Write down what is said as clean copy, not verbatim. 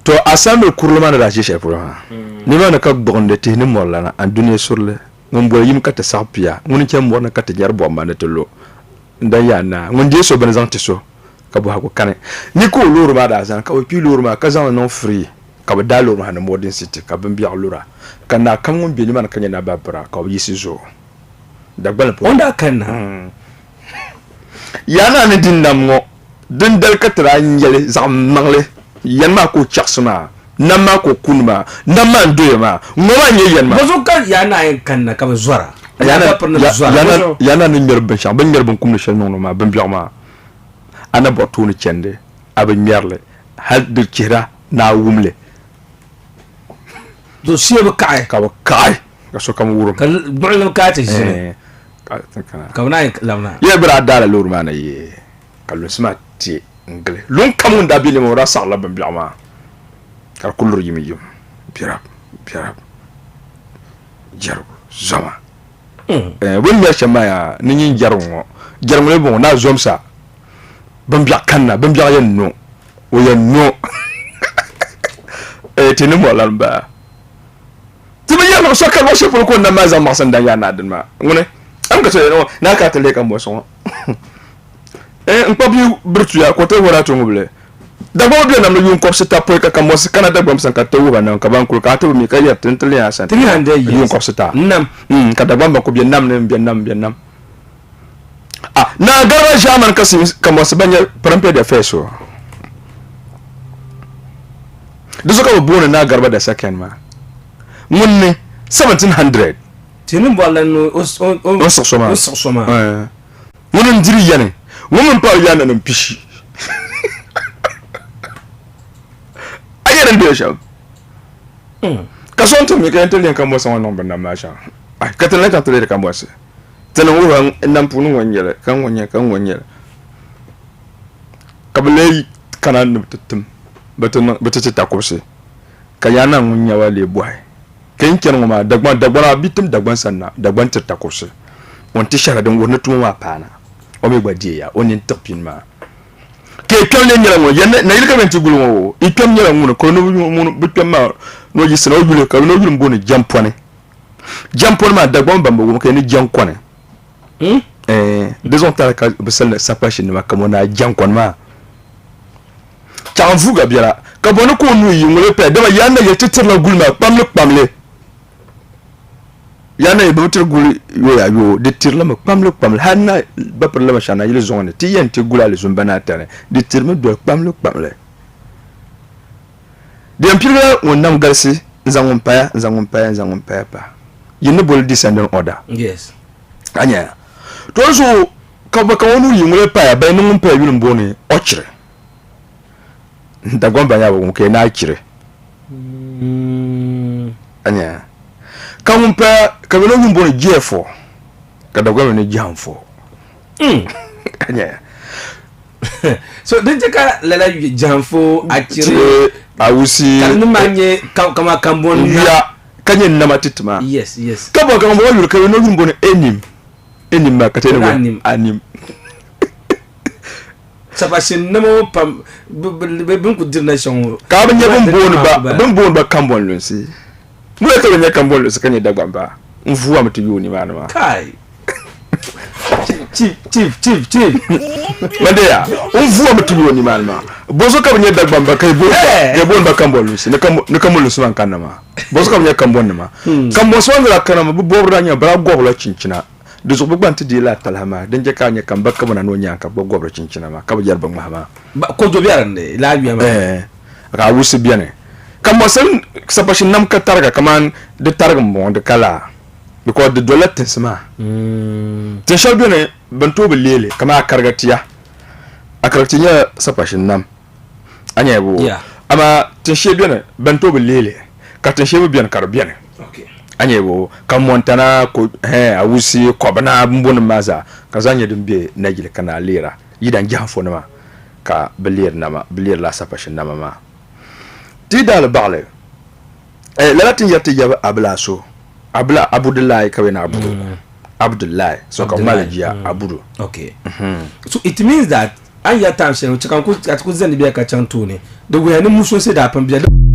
To assembly kurili maa ni daa ʒi shɛli polo maa, nimaani ka gbuɣindi tihi ni mɔri lana, andunia surili, ŋun boli yim ka ti saɣi pia, ŋuni n-chani mɔri ni ka ti nyari bɔmma ni ti lu. N dan yaa naa, ŋun deei so bini zaŋ ti so, ka bɔhigu kani. Ni ka o loori maa daa zani, ka bɛ kpi loori maa ka zaŋ li niŋ free, ka bɛ daai loori maa ni Modern City, ka bimbiɛɣu lura, ka naa kam ŋun be nimaani ka nyɛ nababira, ka bɛ yiɣisi zo Dagbani polo. O ni daa kanna. Yaa naa ni di nam ŋɔ, dindali ka ti daa nyɛli zaɣ maŋli, yani maa ka o chaɣisi maa, nam maa ka o kuni maa, nam maa n-doya maa, ŋɔ maa n-nyɛ yani maa. Bɔzuɣu ka yaa naa yɛn kanna ka bɛ zɔra? Yaa naa ni ŋmɛri binshɛɣu, bɛ ni ŋmɛri binkumdi shɛli niŋdi o maa, bimbiɛɣu maa, a na bɔri tooni chandi, a bi ŋmɛri li, hal di chihira ni a wum li. To shee bi kaɣi. Ka bi kaɣi ka sokam wurim. Ka gbuɣinli kaai ti ʒini. Ka bɛ naan labina. Yɛ bɛ daa daala loori maa na yee ka lunsi maa ti n-gili. Luŋ kam ŋun daa be ni maa o daa saɣirila bimbiɛɣu maa ka di kuli luri yimyim biɛrab biɛrab jɛrigu zoma. Bɛ ni ŋmɛri shɛm maa yaa ni nyin jɛrigu ŋɔ jɛrigu lee bɔŋɔ naa zomsa bimbiɛɣu kanna bimbiɛɣu yɛn no o yɛn no ti ni mɔri lan baa. Ti bi yɛli so ka luɣ shɛli polo ka o nam maa zaŋ maɣisi n-dan yaa naa dini maa. Ŋuni? A mi ka so yɛli ŋɔ, Naa ka a ti lihi ka m-bɔsi ŋɔ. N kpa bia birituya ka o ti wuhiri a ti ŋubi li. Dagbaŋ bɛ namdi yuun kɔbisita pɔi ka kambɔnsi kana Dagbaŋ sani ka ti wuhi ba nam ka ban kuli ka a ti bi mi ka yɛri ti ni ti lihi a sani yuun kɔbisita. Ka Dagbaŋ ban kuli bɛ nam ni m-bɛ nam m-bɛ nam. A Naa Garba ʒaamani ka kambɔnsi ban nyɛ Parampia Affairs o. Di zuɣu ka bɛ booni Naa Garba the Second maa ŋun ni 1700. Ti ni bɔri la ni o siɣi so maa. O siɣi so maa. Ŋuni n-diri yani ŋun mini paɣa yaananim pishi. A nya din doya shɛm? Ka so n-ti mi ka yɛn ti lihi kambɔnsi ŋɔ niŋ bɛ nam maa shɛm. Ka ti ni lahi chaŋ ti lihiri kambɔnsi. Ti ni wuhi ba nam puuni ŋɔ n-nyɛ li, ka ŋɔ n-nyɛ li, ka ŋɔ n-nyɛ li. Ka bɛ lee kana ni bɛ ti tim bɛ ti ti takɔbisi, ka Yaa Naa ŋun nya ba lee bɔhi, Ka yi chani ŋɔ maa, Dagbaŋ, Dagbana bi tim Dagbaŋ sani na, Dagbaŋ tiri takɔbisi, o ni ti shɛhira din wuhiri ni tuma maa paana, o mi gba deeya o nini tiɣi pini maa. Ka yi kpɛm lee nyɛla ŋuni? Ya nayili ka bɛ yɛn ti guli ŋɔ o, yi kpɛm nyɛla ŋuni? Ka o ni bɛ kpɛm maa ni o yiɣisi na o yuli, ka o yuli m-booni Jampɔni. Jampɔni maa, Dagbaŋ ban bi wum ka yi ni Jankɔni. Hmm? Eh, di zuɣu tali ka bi silini sapashin nima ka mo naa Jankɔni maa. Chaɣ n-vuuga biɛla, ka bɔ ni ka o nuu yi ŋuli paya, dama yaa na yɛli ti tirila guli maa kpamli kpamli. Yaa na yɛli bɛ bi tiri guli yooya yoo, di tirila mi kpamli kpamli. Hal na ba pirila ma shɛŋa nayili zuŋɔ ni ti yɛn ti guli alizumba ni ata ni, di tirimi doli kpamli kpamli. Di yɛn pirigila ŋun nam galisi n-zaŋ ŋun paya, n-zaŋ ŋun paya, n-zaŋ ŋun paya pahi. Yi ni boli descending order. Yes. A nya? To di zuɣu ka bɛ ka o nuu yi ŋuli paya, bɛn ni ŋun paya yuli m-booni Ɔchiri. Dagbaŋ ba nya bi wum ka yi naai chiri. A nya? Ka ŋun paya ka bɛ ni yuli m-booni Jɛfɔ, ka Dagbaŋ mi ni Jahanfɔ. A nya? So din chɛ ka lala Jahanfo, Achiri, Awusi, ka di nim maa nyɛ kama Kambon yuya ka nyɛ nama ti ti maa. Yes, yes. Ka bɔ ka ŋun bɔŋɔ yuli ka bɛ ni yuli m-booni Enim. Enim maa ka ti yɛli Anim. Anim. Sapashin nama ŋɔ pam bɛ ni kuli diri na shɛm ŋɔ. Ka bɛ nyɛ bɛ ni booni ba Kambon lunsi. Wula ka bɛ nyɛ Kambon lunsi ka nyɛ Dagbamba? N vuui mi ti yooi nimaani maa. Kai! Chief, chief, chief, chief. Mandeya, n vuui mi ti yooi nimaani maa. Bɔzuɣu ka bɛ nyɛ Dagbamba ka yi booni ba Kambon lunsi ni Kambon lunsi maa n-kanna maa? Bɔzuɣu ka bɛ nyɛ Kambonnima? Kambonsi maa ni daa kana maa, bɛ bɔbiri daa nyɛla bɛ daa gɔbirila chinchina. Di zuɣu bɛ gba n-ti deei lala talahi maa, din chɛ ka a nya ka m ba Kabona ni o nyaaŋa ka bɛ gba gɔbiri chinchina maa, ka bɛ yɛri bɛ ŋmahi maa. Kojo be din ni, lala yuya maa. Ɛɛ, ka awusi beni. Ka mɔsili sapashin nam ka tariga kaman di tarigi m-bɔŋɔ, di ka laa, because di dolila tinsi maa. Tin shɛli beni bɛ ni tooi bi leei li kaman akariga tia. Akariga tia nyɛla sapashin nam, a nya boo? Amaa tin shee beni bɛ ni tooi bi leei li, ka tin shee mi beni ka di beni. A nya boo? Ka Montana, Awusi, Kɔbina, bimbonim maa zaa ka zaa nyɛ din be Najili ka naa leera Yidan Jahanfonima ka bɛ leeri nama, bɛ leeri lala sapashin nama maa. Ti daali baɣili lala ti ni yɛri ti yaba Abila so, Abila Abudulai ka bɛ ni Abudu, Abdullahi, so ka bɛ mali jia Abudu. Okay. So it means that. A ni ya time shɛli ŋɔ chɛ ka n ku ka ti ku zani bɛya ka chaŋ tooni. Di wuhiya ni musulinsi daa pun bɛ.